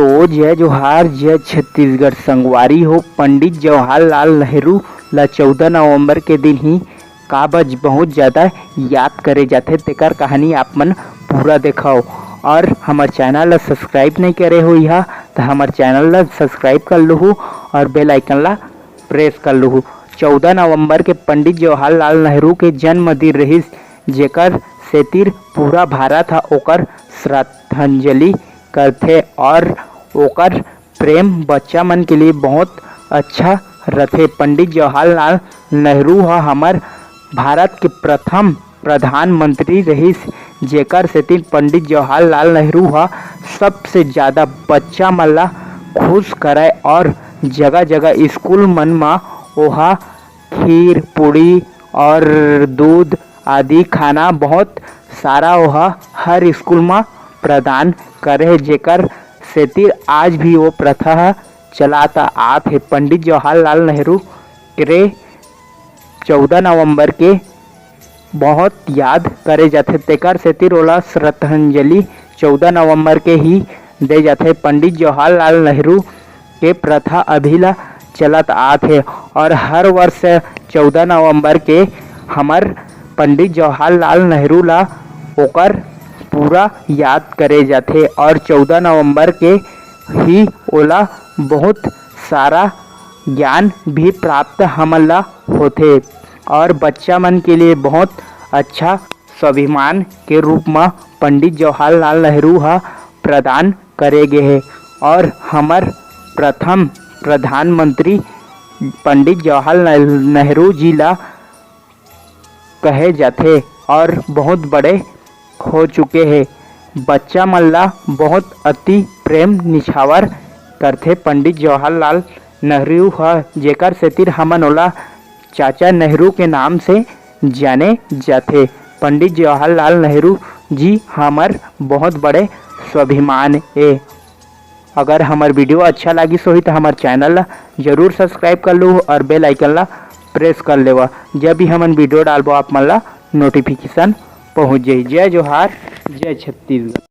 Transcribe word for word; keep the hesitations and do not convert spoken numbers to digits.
तो जय जोहार, जय छत्तीसगढ़ संगवारी हो। पंडित जवाहरलाल नेहरू ला चौदह नवंबर के दिन ही काबज बहुत ज्यादा याद करे जाथे, तेकर कहानी आप मन पूरा देखव। और हमर चैनल ला सब्सक्राइब नहीं करे हो इहा, तो हमर चैनल ला सब्सक्राइब कर लूहू और बेल आइकन ला प्रेस कर लूहू। चौदह नवंबर के पंडित जवाहरलाल नेहरू के जन्म दिन रहिस, जेकर सेतिर पूरा भारत ह ओकर श्रद्धांजलि करथे और ओकर प्रेम बच्चा मन के लिए बहुत अच्छा रथे। पंडित जवाहरलाल नेहरू ह हमर भारत के प्रथम प्रधानमंत्री रहिस, जेकर सेती पंडित जवाहरलाल नेहरू ह सबसे ज्यादा बच्चा मन ला खुश करय और जगह-जगह स्कूल मन म ओहा खीर, पूड़ी और दूध आदि खाना बहुत सारा ओहा हर स्कूल म प्रदान करे, जेकर सेती आज भी वो प्रथा ह चलात आत हे। पंडित जवाहरलाल नेहरू के चौदह नवंबर के बहुत याद करे जाथे, तेकर सेती ओला श्रद्धांजलि चौदह नवंबर के ही दे जाथे। पंडित जवाहरलाल नेहरू के प्रथा अभी ला चलत आत हे और हर वर्ष चौदह नवंबर के हमर पंडित जवाहरलाल नेहरू ला ओकर पूरा याद करे जाथे और चौदह नवंबर के ही ओला बहुत सारा ज्ञान भी प्राप्त हमन ला होथे और बच्चा मन के लिए बहुत अच्छा स्वाभिमान के रूप म पंडित जवाहरलाल नेहरू ह प्रदान करे गे हे और हमर प्रथम प्रधानमंत्री पंडित जवाहरलाल नेहरू जी ला कहे जाथे और बहुत बड़े हो चुके हे। बच्चा मन ला बहुत अति प्रेम निछावर करथे पंडित जवाहरलाल नेहरू ह, जेकर सेतिर हमन ओला चाचा नेहरू के नाम से जाने जाथे। पंडित जवाहरलाल नेहरू जी हमर बहुत बड़े स्वाभिमान ए। अगर हमर वीडियो अच्छा लागिस होही, त हमर चैनल ला जरूर सब्सक्राइब कर लूहू और बेल आइकन ला प्रेस कर लेवा, जब भी हमन वीडियो डालबो, आप मन ला नोटिफिकेशन पहुंच जाही। जय जोहार, जय छत्तीसगढ़।